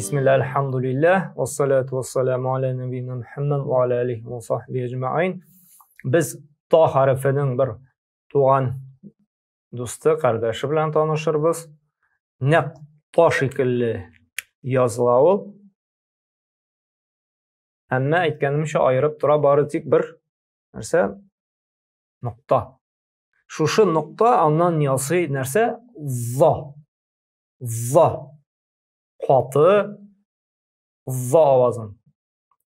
Бисмилла, альхамдулиллах, вассалату вассаламу аля набийна Мухаммад ва аля алихи ва сахбихи әҗмәгыйн. Без та хәрефенең бер туган дусты, кардәше белән танышырбыз. Нәкъ та шикелле языла ул. Әмма әйткәнемчә аерып тора бары тик бер нәрсә нокта. Шушы нокта аннан ясый нәрсә? За. За. Каты за авазын.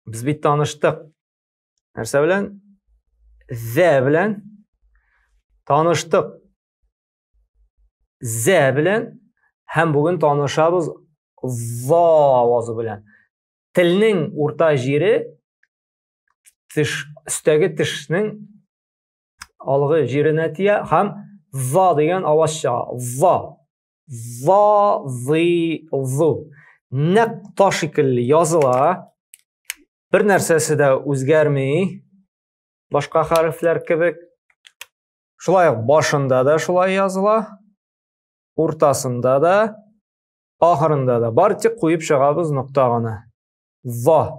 Без бит таныштык. Нәрсә белән? Зә белән таныштык. Зә белән һәм бүген танышабыз за авазы белән. Телнең урта җире теш, өстәге тешнең алгы җиренә тия һәм за дигән аваз чыга. За. За, зы, зу. Нәкъ та шикелле языла. Бер нәрсәсе дә үзгәрми. Башка хәрефләр кебек. Шулай ук башында да шулай языла. Уртасында да, ахырында да. Бар тик куеп чыгабыз нокта гына. За.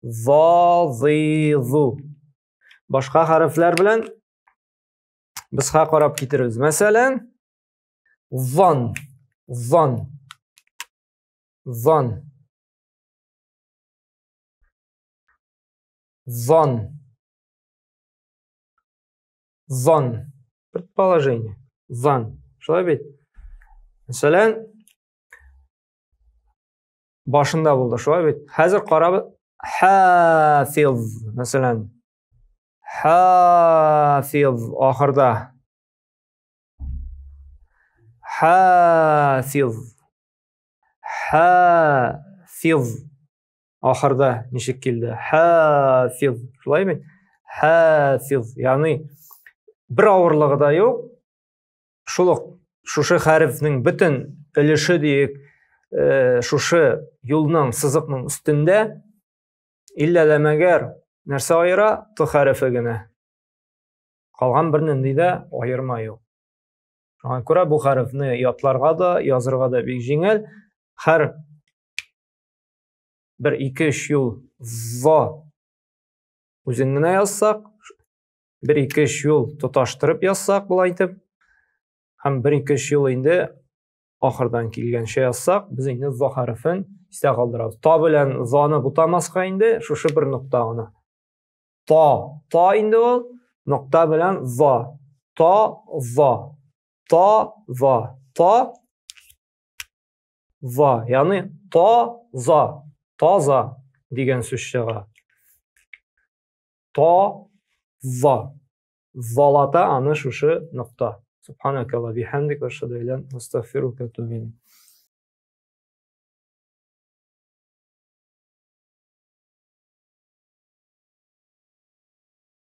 За, зы, зу. Башка хәрефләр белән без ха карап китеребез. Мәсәлән, Ван, ван, ван, ван, ван. Предположение. Ван. Шулай бит? Мәсәлән, башында булды, шулай бит? Хәзер карап, хафиз, мәсәлән. Хафиз ахырда. Хафиз. Хафиз. Ахырда ничек килде? Хафиз. Шулай бит? Хафиз. Ягъни бер авырлыгы да юк. Шул ук шушы хәрефнең бөтен өлеше диек, шушы юлның, сызыкның өстендә иллә дә мәгәр нәрсә аера? Т хәрефе генә. Калган бернинди дә аерма юк. Шуңа күрә бу хәрефне ятларга да, язырга да бик җиңел. Һәр бер, ике, өч юл за үзен генә язсак, бер, ике, өч юл тоташтырып язсак, болай итеп, һәм бер, ике, өч юл инде ахырдан килгәнчә язсак, без инде за хәрефен истә калдырабыз. Та белән заны бутамаска инде шушы бер нокта гына. Та, та инде ул, нокта белән за. Та, за. Та, за. Та, за. Ягъни та, за. Таза дигән сүз чыга. Та, за. Залата аны шушы нокта. Субханакалла бихамдик ва ашһаду ан ла илаһа илля анта астагфирука ва атубу илейк.